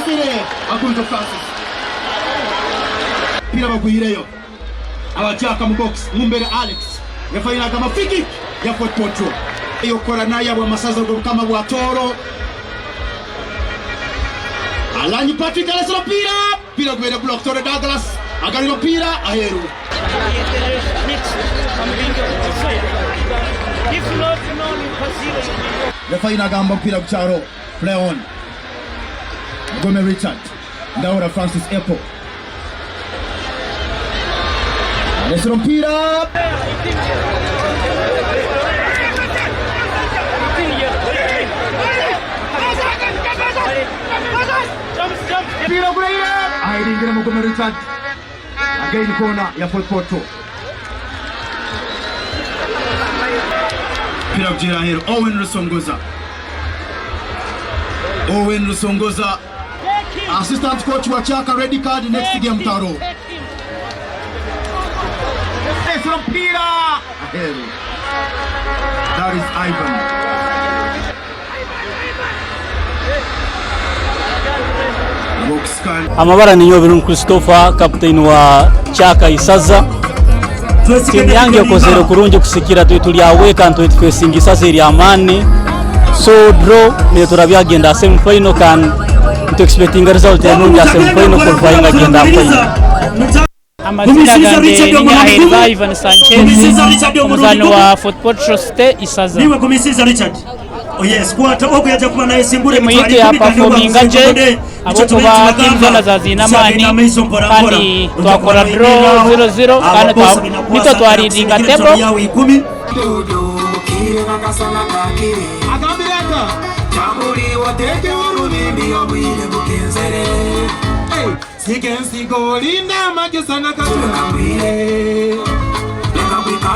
Aresire Agunzo Francis. Omupiira bagwihireyo Abakyaka mu box Mumbere Alex. Referee nagamba free kick ya Fort Portal. Ey'okukora nayabwa amasaza g'Obukama bwa Tooro. Alanyi Patrick aresire omupiira, omupiira gubaire blocked. Toro Douglas agarwire omupiira aheeru. Referee nagamba omupiira gukyariho. Play on. Mugome Richard, Ndahura Francis Apple aresire omupiira. Omupiira oguraire ahiringire Mugome Richard again koona ya Fort Portal. Omupiira gugiire aheeru Owen Rusongoza. Owen Rusongoza assistant coach wa Kyaka red card next game taro. Aresire omupiira aheeru. That is Ivan. Amabara ninyowe Birungi Christopher, captain wa Kyaka Isaza. Tiimu yange ekozere kurungi kusikira tuli turi away kandi tuli tufesinga isaza ery'amaani. So draw neturabya kugenda aha semi final kandi nitu expectinga result enungi aha semi final qualifyinga kugenda aha final. Amazina gangye ni Nyahirwa Ivan Sanchez, omuzaani wa Fort Portal City Isaza. Tiimu yaitu yapafominga gye ahabw'okuba tiimu zoona zaaba ziine amaani kandi twakora draw 0-0 kandi nitwe twaridinga table. Siga ensigo olinde amagyesa n'akacu.